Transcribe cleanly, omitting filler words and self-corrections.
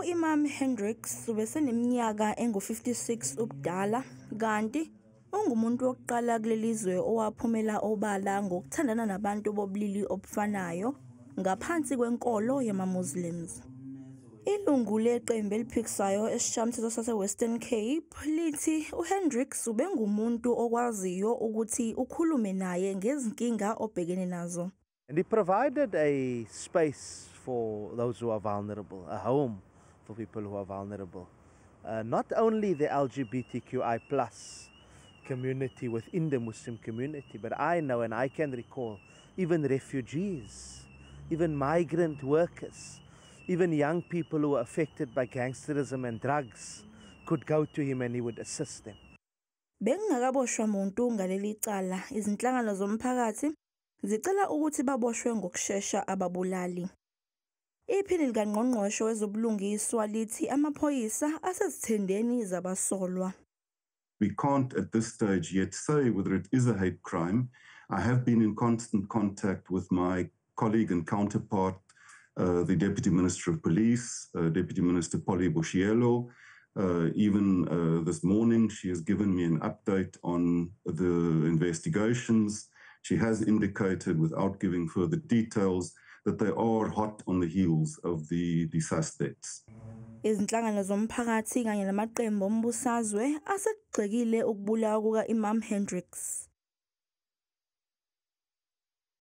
U-Imam Hendricks ubeseneminyaka engu-56 ubudala kanti ungumuntu wokuqala kuleli zwe owaphumela obala ngokuthandana nabantu bobulili obufanayo ngaphansi kwenkolo yama-Muslims. Ilungu leqembu eliphikisayo esiShayamthetho sase-Western Cape lithi uHendricks ubengumuntu okwaziyo ukuthi ukhulume naye ngezinkinga obhekene nazo. And he provided a space for those who are vulnerable, a home for people who are vulnerable. Not only the LGBTQI+ community within the Muslim community, but I know and I can recall even refugees, even migrant workers, even young people who were affected by gangsterism and drugs could go to him and he would assist them. Bekungakaboshwa muntu ngaleli cala. Izinhlangano zomphakathi zicela ukuthi baboshwe ngokushesha ababulali. Iphini likaNgqongqoshe wezoBulungiswa lithi amaphoyisa asezithendeni zabasolwa. We can't at this stage yet say whether it is a hate crime. I have been in constant contact with my colleague and counterpart, the Deputy Minister of Police, Deputy Minister Polly Boshielo. Even this morning, she has given me an update on the investigations. She has indicated, without giving further details, that they are hot on the heels of the suspects. Izinhlangano zomphakathi kanye namaqembu ombusazwe asekugxekile ukubulawa kuka-Imam Hendricks.